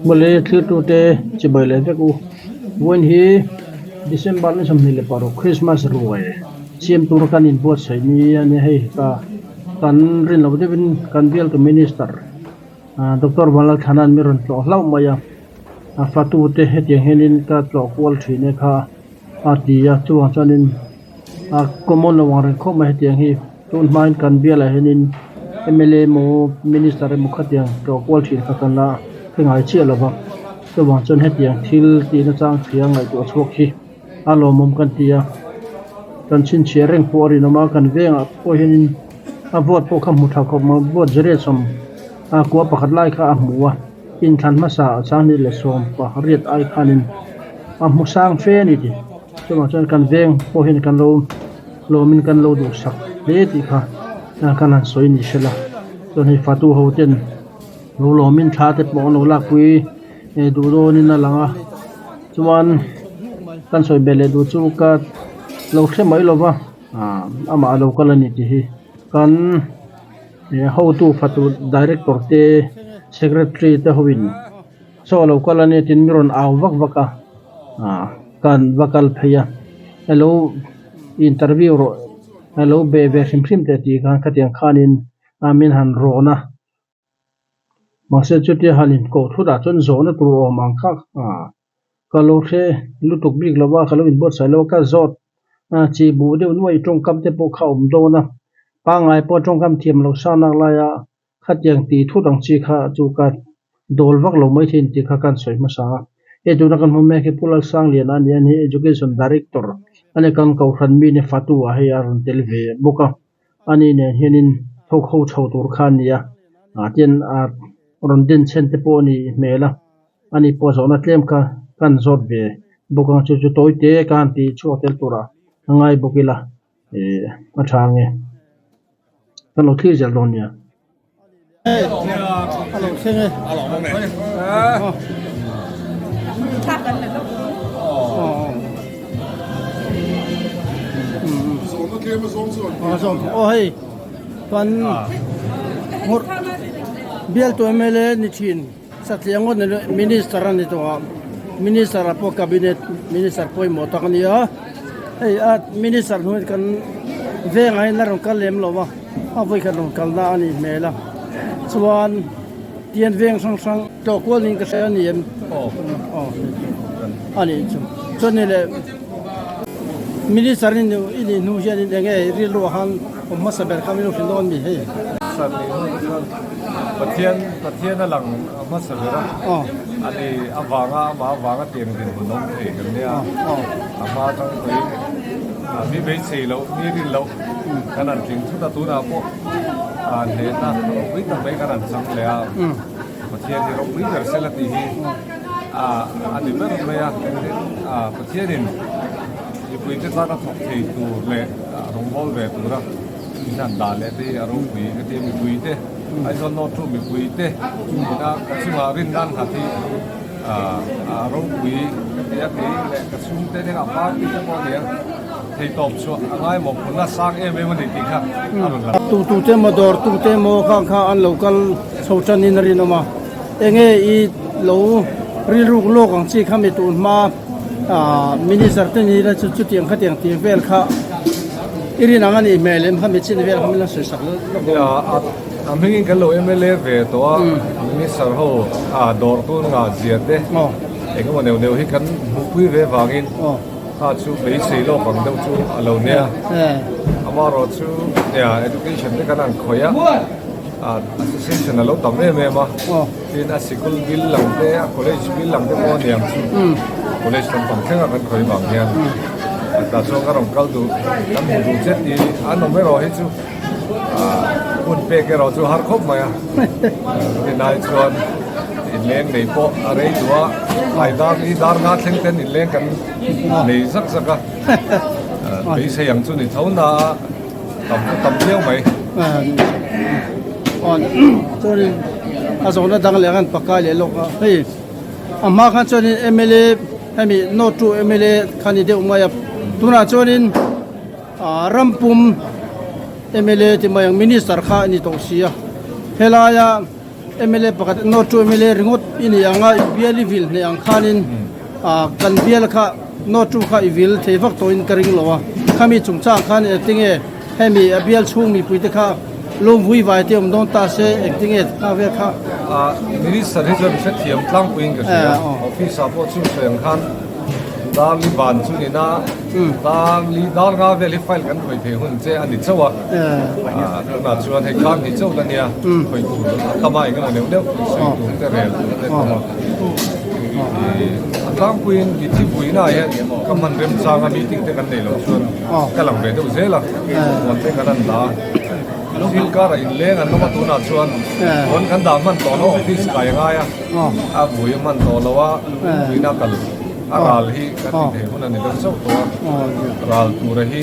Mawle thiltute chibai leh vek u. Vawiin hi December ni 26 Christmas ruai siam tur kan inbuatsaih ni a nia hei ka kan rin loh deuhin kan bialtu Minister Doctor Vanlalthlana'n mi rawn tlawh hlauh mai a, a fatute hetiang hianin ka tlawh kual thin e kha a ti a, chuvang chuanin a common lo ang reng khawp mai hetiang hi. Tun hmain kan bialah hianin mla emaw minister emaw khatiang tlawh kual thin kha kan la hre ngai chiah lo va, chuvang chuan hetiang thil tih nachang hria ngaihtuah chhuak hi a lawmawm kan ti a, kan chhinchhiah reng pawh a rinawm a, kan vengah pawh hianin a vote pawh kha hmu tha khawp mai, vote zariat sawm a kua pakhat lai kha a hmu a, inthlan hmasa 2018 ai khanin a hmu sang fe a ni tih chuvang chuan kan veng pawh hian kan lo. Lawmin kan lo duhsak hle tih kha kan han sawi ni se la, chuan hei fatu ho ten lo lawmin thla te pawh an lo lakpui duh dawnin a lang a, chuan kan sawi belh leh duh chu ka lo hre mai lo va, ah amah a lo kal a ni tih hi kan hotu fatu director te secretary te hoin saw a lo kal a ni tin mi rawn au vak vak a ah kan va kal phei a hello. Interview rawh a lo be ve hrim hrim teh tih khan khatiang khanin a min han rawn a, mahse chutia han inkoh thut ah chuan zawhna tur awm ang kha ka lo hre lutuk bik lo a, ka lo inbuatsaih lo a, ka zawt chi buh deuh nuai tawngkam te pawh kha a awm dawn a, pangngai pawh tawngkam thiam lo sang nak laia Khatiang tih thut ang chi kha chu ka dawl vak lo mai thin tih kha kan sawi hmasa a. Hei tuna kan hmu mek hi Pu Lalsangliana a ni a, ni Education Director a ni. Kan Kohhran mi ni fatu ah hei a rawn tel ve bawk a, ani nen hianin thawk ho chho tur kha a ni a, tin a rawn den chhen te pawh a ni hmel a, ani pawh zawhna tlem kha kan zawt ve bawk ang chu chu tawi te ka han tih chhuak tel turah a ngai bawk ila. Ih a tha nge kan lo thlir zel dawn nia. Aw hei kan bialtu mla ni thin satliah ngawt minister a ni tawh a minister ah pawh cabinet minister pawimawh tak a ni a hei a minister hnuai kan vengah hian a rawn kal lem lo a a vawikhat rawn kalna a nih hmel a chuan tian veng hrang hrang tlawh kual niin ka hria a ni em aw a nih chu chuan ni leh minister i nih hnu hian eng nge rilru ah khan awm hmasa ber kha min lo hrilh dawn a ni hei. Pathian Pathian a lang hmasa ber a, ani avanga amah avanga tiang dinhmun awm thei kan nia, a hma atang pawhin mi beisei loh mi rin loh kan han tling thut a, tunah pawh hnehna ropui tak mai kan han chang leh a, Pathian hi ropui ber sela tih hi a ni ber mai a, Pathianin mipuite tana thawk thei tur leh rawngbâwl ve tura. In han dah leh te hi a ropui ka ti a, mipui te Aizawl North chu mipui te ina ka chungah rin nan nghat hi a ropui ka ti a, kei leh ka chhungte hnenah party te pawh a ni a, theitawp chhuah a ngaimawh phunna sang em em a ni tih kha a rawn lang. Tute emaw dawr tute emaw khang kha an lo kal chho tanin a rinawm a, enge i lo rilruk lawk ang chi kha mi tun hma minister te ni ila chu chutiang khatiang tih vel kha i rin ang a nih hmel em kha mi chin vel kha min lo sawi sak lawk dawn a. A hmingin kan lo mla ve tawh a, minister ho dawr tun ngah zia te eng emaw neuh neuh hi kan hmuhpui ve vangin kha chu beisei lawk ang deuh chu a lo nia. Amaherawh chu education te kan han khawih a, association a lo tam em em a. Tin a sikul bill lang te a college bill lang te pawh a niang chu college lampang thleng a kan khawi vang hian a tah chuan ka rawn kal duh kan hmu duh che tih an awm erawh hi chu hun pek erawh chu har khawp mai a rinai chuan inleng nei pawh a rei duh a ai dar hi dar nga thleng ten inleng kan nei zak zak a beisei ang chu ni tho na a. Tam chu tam viau mai. Chuanin a zawhna dang leh khan pakai leh lawk a, hei a hma khan chuanin mla hemi north to mla kha ni deuh mai a, tunah chuanin rampum mla ti mai ang minister kha a ni tawh si a, helaia. MLA pakhat no two MLA ringawt i ni ang a, i bial i vil hneh ang khanin kan bial kha no two kha i vil thei vak tawhin ka ring lo a. Khami chungchang khan engtinge hemi a bial chhung mipui te kha lungvui vai te awm dawn ta se engtinge kha vel kha. Minister hi chuan hrethiam tlangpuiin ka hria, office ah pawh chu sawi ang khan Darli van chu nina Darli dar nga vel hi file kan khawih thei hun che a ni chauh a, tunah chuan hei khan ni chauh la nia khawih tur a tam a engemaw neuh neuh sawi tur te rel tur te tam a. A tlangpuiin mithi puina ah hian ka hman remchang a meeting te kan neih loh chuan ka lang ve deuh zel a, huan te kan han dah a, thil karah inleng an awm a tunah chuan huan kan dah hman tawh lo office kai a ngai a. A vui a hman tawh lo a, tuina kal a ral hi ka ti thei hun a ni deuh chauh tawh a, ral tura hi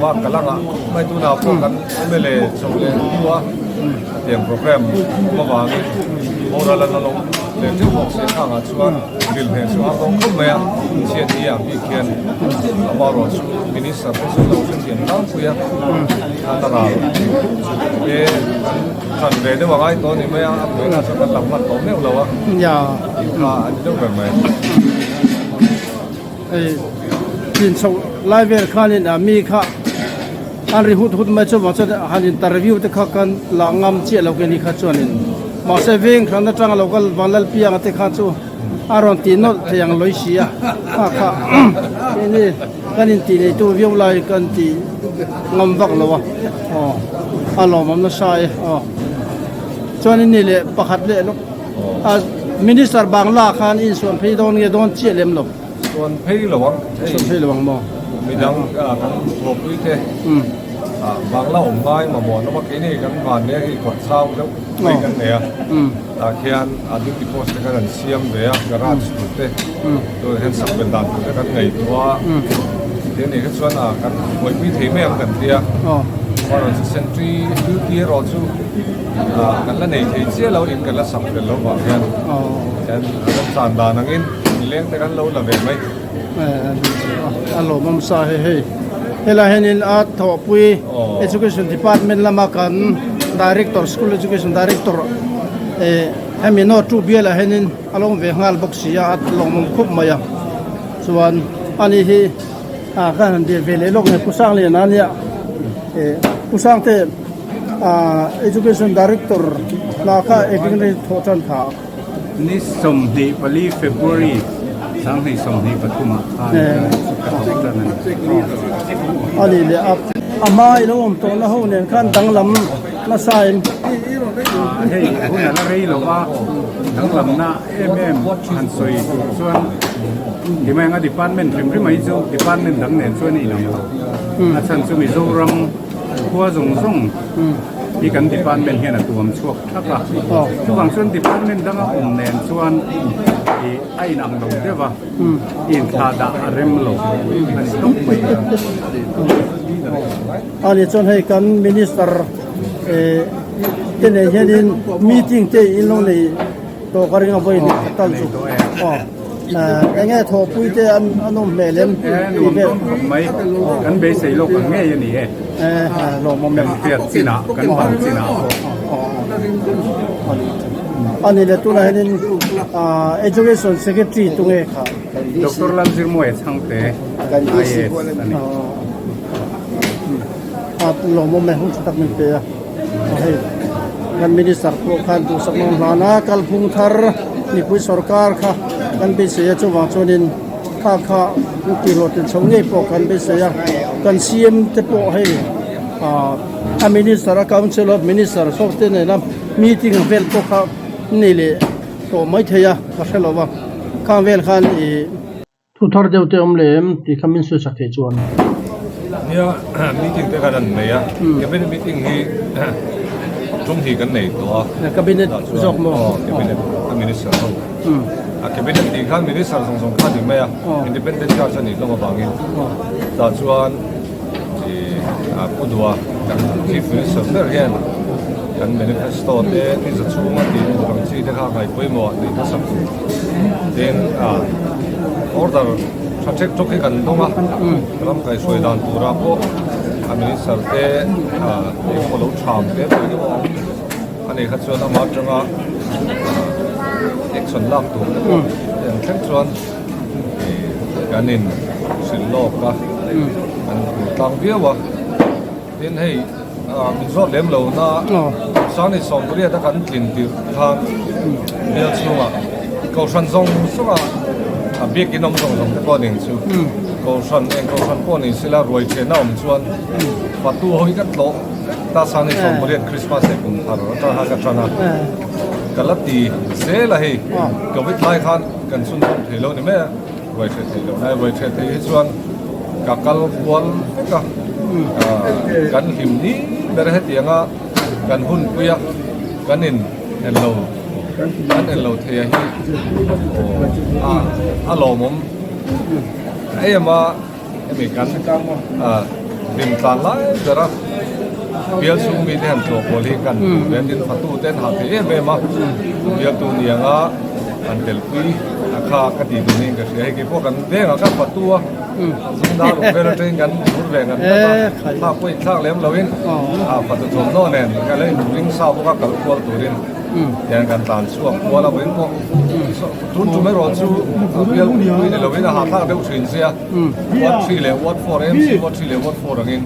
bak ka lang a, hmai tunah pawh kan MLA chho leh hnu a, hetiang program awm avangin boral an awm leh teuh bawk si a, khangah chuan bill hneh chu a dawng khawp mai a, chhiat ni ah bik hian amaherawh chu Minister te chu lo hrethiam tlangpui a, khan a ral te kan. Than ve deuh a ngai tawh a ni mai a, a buaina chu kan lang hman tawh meuh lo a, tih kha a ni deuh ber mai. Hei chin chhoh lai vel khanin a mi kha an ri hut hut mai chuvang chuan han interview te kha kan lah ngam chiah lo ke ni kha chuanin mahse veng hran atanga lo kal Vanlalpianga te kha chu a rawn tih nawlh thei ang lawi si a, kha kha keini kan intih neitu viau lai kan tih ngam vak lo a aw a lawmawm nasa e aw chuanin ni leh pakhat leh lawk a minister bangla khan insuan phei dawn nge dawn chiah lem lo suan phei lo ang suan phei lo ang maw midang kan thawhpui te bangla awm ngai mamawh an awm a keini kan van nia hi kawt chau deuh mai kan nei a tah khian a duty post te khan an siam ve a garage tur te tunah hian sak belh dan tur te kan ngaihtuah a ti anih kha chuan ah kan buaipui thei mai ang kan tia amaherawhchu sentry duty erawh chu ah kan la nei thei chiah lo in kan la sak fel lo vang hian hian kan chan dan angin leng te kan lo la ve mai. A lawmawm sa hei hei helai hianin a thawhpui education department lama kan director school education director eh hemi note tu bialah hianin a lo awm ve nghal bawk si a a lawmawm khawp mai a chuan ani hi ah ka han biak ve leh lawk nge Pu Sangliana ania eh Pu Sangte ah education director hna kha engtin nge thawh tan kha. Ni 24 February 2023 ah khan ka thawk tan a ni. Ani leh a a hma i lo awm tawhna ho nen khan danglam nasa in. Hei hun a la rei lo va, danglamna em em han sawi tur chuan timai anga department hrim hrim mai chu department dang nen chuan a inang lo. A chhan chu Mizoram khua zawng zawng hi kan department hian a tuam chhuak thak a. Chuvang chuan department danga awm nen chuan ih a inang lo deuh va, inthlah dah a rem lo a ni tawp mai. Ani chuan hei kan minister eh te nen hianin meeting te in lo nei tawh ka ring a vawi hnih khat tal chu aw eng nge thawhpui te an an awm hmel em tih vel mai kan beisei lawk ang ngei a ni e lawmawm kan hriat chinah kan bang chinah pawh ani leh tunah hianin education secretary tunge kha Doctor Lalzirmawia Chhangte IAS a ni. A lawmawm e hun tha tak min pe a hei kan minister pawh khan duhsak nawm hlan a kalphung thar mipui sorkar kha kan beisei a chuvang chuanin kha kha tihhlawh tel chho ngei pawh kan beisei a kan CM te pawh hei ah a minister a council of minister ho te nena meeting vel pawh kha nei leh tawh maithei a ka hre lo va khang vel khan ih. Thu thar deuh te awm leh em tih kha min sawi sak thei chuan. Nia meeting te khan an nei a, cabinet meeting hi tum hi kan nei tawh a. Cabinet zawk maw? Aw cabinet a minister ho. A cabinet tih khan minister zawng zawng kha a ni mai a, independent charge a nih hlawm avangin tah chuan ih Pu Dua kan chief minister ber hian kan manifesto te ni za chhunga tih tur ang chi te kha ngaihpawimawh tih hmasak Tin, order tha ṭhek ṭhawk hi kan dawng a, ram kaihhruai dan turah pawh a minister te engemaw lo ṭham te pawh engemaw a awm a nih kha chuan amah aṭanga Action lak tur te pawh hetiang thleng chuan kan in hrilh lawk a, kan hmu tlang viau a. Tin hei min zawt lem lo na Sangni Sawmpariat a kan tlin tirh khan bial chhungah Kohhran zawng zawng a biakin awm zawng zawng te pawh ning chu Kohhran eng Kohhran pawh ni sela ruai thianna awm chuan Fatu ho hi ka tlawh vek ta Sangni Sawmpariat Christmas leh kum thar atang khan ka tan a ka la ti zel a hei Covid lai khan kan chhunzawm thei lo ni mai a. Ruai hreh theih loh lai, ruai hreh theih hi chuan ka kal kual vek a, kan hlim ni ber hetianga kan hun pui a, kan in en lo, kan en lo thei a hi a lawmawm em a, hemi kan hlim tlan lai ber a, bial chhung mite han tlawh pawl hi kan duh ve a, tin fatu te an hah thei em em a, bialtu nianga an telpui a kha ka tih duh niin ka hria, hei keipawh kan vengah kan fatu a, zungdar ruk vel atangin kan phur ve ngat ngat a, thlak pawh inthlak lem loin a fatu thawmhnaw nen ka lo inring sa bawk a kal kual turin. Tiang kan tlan chhuak kual a vawiin pawh tun tum erawh chu bial pui ni lovin a hahthlak deuh thin sia ward 3 leh ward 4 MC ward 3 leh ward 4 angin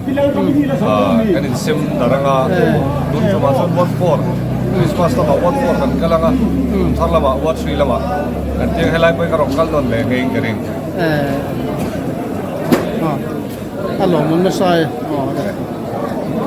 kan insem dar anga tun tumah chuan ward 4 Christmas lamah ward 4 kan kal anga kum thar lamah ward 3 lamah kan tiang helai pawhin ka rawn kal nawn leh ngeiin ka ring. A lawmawm nasa e.